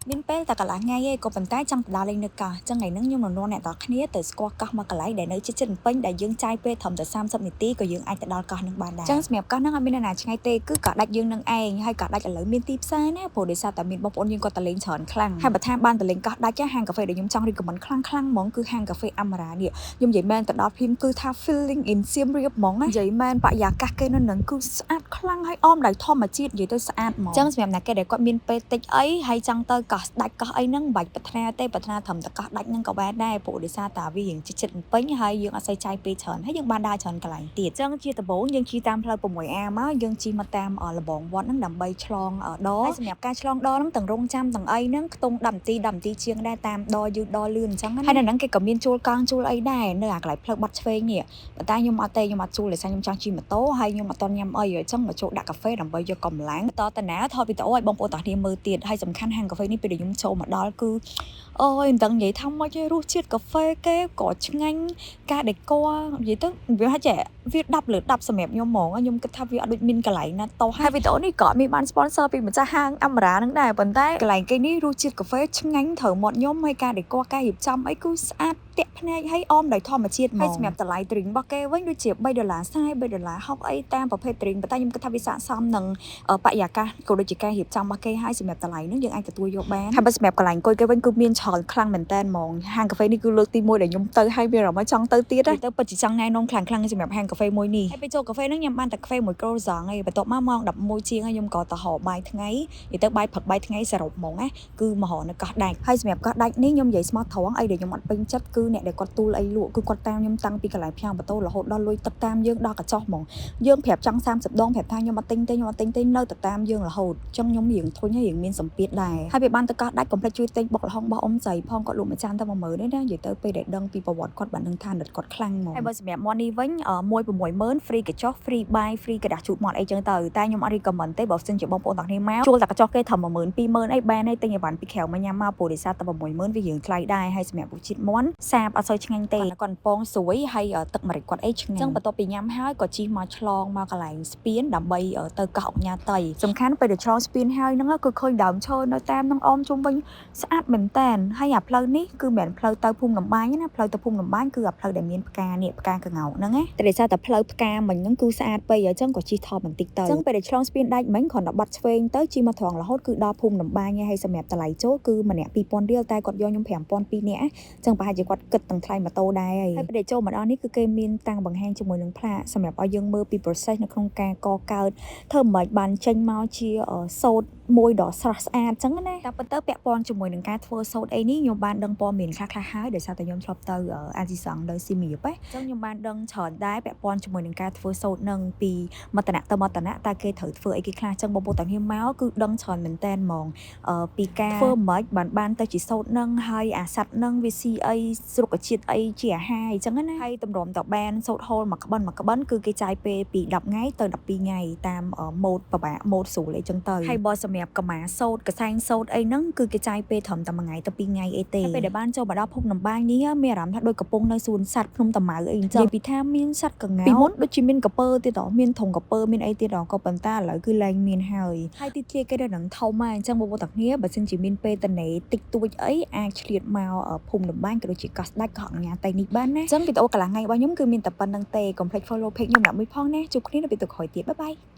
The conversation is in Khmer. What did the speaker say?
មានពេលតែកន្លះថ្ងៃឯងក៏ប៉ុន្តែចង់ទៅដើរលេងនៅកោះចឹងថ្ងៃហ្នឹងខ្ញុំនឹងនាំអ្នកទាំងគ្នាទៅស្គាល់កោះមួយកន្លែងដែលនៅជិតៗភ្នំពេញដែលយើងចាយពេលត្រឹមតែ30នាទីក៏យើងអាចទៅដល់កោះហ្នឹងបានដែរចឹងសម្រាប់កោះហ្នឹងអត់មានអ្នកណាឆ្ងាយទេគឺកោះដាច់យើងនឹងឯងហើយកោះដាច់ឥឡូវមានទីផ្សារណាព្រោះដោយសារតែមានបងប្អូនយើងគាត់ទៅលេងច្រើនខ្លាំងហើយបើថាបានទៅលេងកោះដាច់ហាងកាហ្វេដែលខ្ញុំចង់ recommend ខ្លាំងខ្លាំងហ្មងគឺហាងកាហ្វេអាម៉ារ៉ានេះខ្ញុំនិយាយមែនទៅដល់ភីមគឺថា feeling in សៀមរាបហ្មងណានិយាយមែនបរិយាកាសគេនៅនឹងគឺស្អាតខ្លាំងហើយអមដោយធម្មជាតិនិយាយទៅស្អាតហ្មងចឹងសម្រាប់អ្នកគេដែលគាត់មានពេលតិចអីហើយចង់ទៅកោះស្ដាច់កោះអីហ្នឹងមិនបាច់ប្រាថ្នាទេប្រាថ្នាត្រឹមតែកោះដាច់ហ្នឹងក៏បានដែរព្រោះដោយសារតាវារៀងជិតជិតពេញហើយយើងអត់សូវចាយពេលច្រើនហើយយើងបានដើរច្រើនកន្លែងទៀតចឹងជាដំបូងយើងជិះតាមផ្លូវ 6A មកយើងជិះមកតាមលបងវត្តហ្នឹងដើម្បីឆ្លងដហើយសម្រាប់ការឆ្លងដហ្នឹងទាំងរងចាំទាំងអីហ្នឹងខ្ទង់10នាទី10នាទីជាងដែរតាមដយឺតដលឿនអញ្ចឹងណាហើយនៅហ្នឹងគេក៏មានជួលកង់ជួលអីដែរនៅអាកន្លែងផ្លូវបាត់ឆ្វេងនេះប៉ុន្តែខ្ញុំអត់ទេខ្ញុំអត់ជួលដោយសារខ្ញុំចង់ជិះម៉ូតូហើយខ្ញុំអត់ទាន់ញ៉ាំអីអញ្ចឹងមកចូលដាក់កាហ្វេដើម្បីយកកម្លាំងបន្តតាណាថតវីដេអូឲ្យបងប្អូនទាំងគ្នាមើលទៀតហើយសំខាន់ហាងកាហ្វេនេះពេលដែលខ្ញុំចូលមកដល់គឺអូយមិនដឹងនិយាយថាម៉េចទេរសជាតិកាហ្វេគេក៏ឆ្ងាញ់ការ decor និយាយទៅវាហាក់ចេះវា10លើ10សម្រាប់ខ្ញុំហ្មងខ្ញុំគិតថាវាអត់ដូចមានកន្លែងណាតោះហើយវីដេអូនេះក៏អត់មានបាន sponsor ពីម្ចាស់ហាងអាម៉ារ៉ានឹងដែរប៉ុន្តែកន្លែងគេនេះរសជាតិកាហ្វេឆ្ងាញ់ត្រូវមាត់ខ្ញុំហើយការ decor ការរៀបចំអីគឺស្អាតទាក់ភ្នែកហើយអមដោយធម្មជាតិហ្មងហើយសម្រាប់តម្លៃ drink របស់គេវិញដូចជា3ដុល្លារ40 3ដុល្លារ60អីតាមប្រភេទ drink ប៉ុន្តែខ្ញុំគិតថាវាស័ក្តិសមនឹងបរិយាកាសក៏ដូចជាការរៀបចំរបស់គេហើយសម្រាប់តម្លៃហ្នឹងយើងអាចទទួលយកបានហើយបើសម្រាប់កន្លែងអង្គុយគេវិញគឺមានច្រើនខ្លាំងមែនតើហ្មងហាងកាហ្វេនេះគឺលើកទី1ដែលខ្ញុំទៅហើយមានអារម្មណ៍ថាចង់ទៅទៀតណាទៅពិតជាចង់ណែនាំខ្លាំងខ្លាំងសម្រាប់ហាងកាហ្វេមួយនេះហើយពេលចូលកាហ្វេហ្នឹងញ៉ាំបានតែកាហ្វេមួយគ្រូសងឯងបន្ទាប់មកម៉ោង11ជាងហើយខ្ញុំក៏ទៅរកបាយថ្ងៃនិយាយទៅបាយព្រឹកបាយថ្ងៃសរុបហ្មងណាគឺមករកនៅកោះដាច់ហើយសម្រាប់កោះដាច់នេះខ្ញុំនិយាយស្មោះត្រង់អីដែលខ្ញុំអត់ពេញចិត្តគឺអ្នកដែលគាត់ទូលអីលក់គឺគាត់តាមខ្ញុំតាំងពីកន្លែងផ្ញើម៉ូតូរហូតដល់លុយទឹកតាមយើងដល់កញ្ចុះហ្មងយើងប្រាប់ចង់30ដងប្រាប់ថាខ្ញុំអត់ទិញទេខ្ញុំអត់ទិញទេនៅតែតាមយើងរហូតអញ្ចឹងខ្ញុំរៀងធុញហើយរៀងមានសម្ពាធដែរហើយពេលបានទៅកោះដាច់កុំភ្លេចជួយទិញបុកល្ហុងរបស់អ៊ំស្រីផងគាត់លក់មួយចានតែ10000ទេណានិយាយទៅពេលដែលដឹងពីប្រវត្តិគាត់បានដឹងថានិតគាត់ខ្លាំងហ្មងហើយបើសម្រាប់មាន់នេះវិញមួយ60000 free កញ្ចុះ free បាយ free ក្រដាសជូតមាត់អីចឹងទៅតែខ្ញុំអត់ recommend ទេបើសិនជាបងប្អូនទាំងគ្នាមកជួលតែកញ្ចុះគេត្រឹម10000 20000អីបានហើយទិញអីវ៉ាន់ពីក្រៅមកញ៉ាំមកព្រោះដោយសារតែ60000វារៀងថ្លៃដែរហើយសម្រាប់រសជាតិមាន់សាបអត់សូវឆ្ងាញ់ទេគាត់ពងស្រួយហើយទឹកម្រេចគាត់អីឆ្ងាញ់ចឹងបន្ទាប់ពីញ៉ាំហើយក៏ជិះមកឆ្លងមកកន្លែងស្ពានដើម្បីទៅកោះអុកញ៉ាតៃសំខាន់ពេលដែលឆ្លងស្ពានហើយហ្នឹងគឺឃើញដើមឈើនៅតាមនឹងអមជុំវិញស្អាតមែនតែនហើយអាផ្លូវនេះគឺមិនមែនផ្លូវទៅភូមិកំបាញ់ណាផ្លូវទៅភូមិកំបាញ់គឺអាផ្លូវដែលមានផ្កានេះផ្កាក្ងោកហ្នឹងណាតែដោយសារតែផ្លូវផ្កាមិញហ្នឹងគឺស្អាតពេកអញ្ចឹងក៏ជិះថតបន្តិចទៅអញ្ចឹងពេលដែលឆ្លងស្ពានដាច់មិញគ្រាន់តែបាត់ឆ្វេងទៅជិះមកត្រង់រហូតគឺដល់ភូមិកំបាញ់ហើយសម្រាប់តម្លៃចូលគឺម្នាក់2000រៀលតែគាត់យកខ្ញុំ5002នាក់អញ្ចឹងប្រហែលជាគាត់គិតទាំងថ្លៃម៉ូតូដែរហើយហើយពេលដែលចូលមកដល់នេះគឺគេមានតាំងបង្ហាញជាមួយនឹងផ្លាកសម្រាប់ឲ្យយើងមើលពី process នៅក្នុងការកកើតធ្វើមិនបានចេញមកជាសូត្រមួយដ៏ស្រស់ស្អាតអញ្ចឹងណាតែប៉ុន្តែពាក់ព័ន្ធជាមួយនឹងការធ្វើសូត្រអីនេះខ្ញុំបានដឹងព័ត៌មានខ្លះៗហើយដោយសារតែខ្ញុំធ្លាប់ទៅអាស៊ីសង់នៅសៀមរាបណាអញ្ចឹងខ្ញុំបានដឹងច្រើនដែរពាក់ព័ន្ធជាមួយនឹងការធ្វើសូត្រនឹងពីមតនៈទៅមតនៈតើគេត្រូវធ្វើអីគេខ្លះអញ្ចឹងបងប្អូនទាំងគ្នាមកគឺដឹងច្រើនមែនតែនហ្មងពីការធ្វើមិនបានបានទៅជាសូត្រនឹងហើយអាសត្វនឹងវាស៊ីអីរុក្ខជាតិអីជាអាហារអញ្ចឹងណាហើយតម្រាំតបានសូត្រហូលមួយក្បិនមួយក្បិនគឺគេចាយពេលពី10ថ្ងៃទៅ12ថ្ងៃតាមម៉ូតប្របាក់ម៉ូតស្រួលអីចឹងទៅហើយបើសម្រាប់កម្មាសូត្រកសែងសូត្រអីហ្នឹងគឺគេចាយពេលត្រឹមតែមួយថ្ងៃទៅ2ថ្ងៃអីទេហើយពេលដែលបានចូលមកដល់ភពនំបាញនេះមានអារម្មណ៍ថាដូចកំពុងនៅសួនសត្វភ្នំតាម៉ៅអីអញ្ចឹងនិយាយពីថាមានសត្វកង្កោពីមុនដូចជាមានកពើទៀតហ៎មានធុងកពើមានអីទៀតហ៎ក៏ប៉ុន្តែឥឡូវគឺលែងមានហើយហើយទីធ្លាគេនៅនឹងធំហើយអញ្ចឹងបងប្អូនទាំងគ្នាបើសិនជាមានពេលតនេតិចតួចអីអាចឆ្លៀតមកភូមិតំបាញ់ក៏ដូចជាកោះស្ដេចកោះអញ្ញាតៃនេះបានណាអញ្ចឹងវីដេអូកន្លះថ្ងៃរបស់ខ្ញុំគឺមានតែប៉ុណ្្នឹងទេកុំភ្លេច follow page ខ្ញុំដាក់មួយផងណាជួបគ្នានៅវីដេអូក្រោយទៀត bye bye.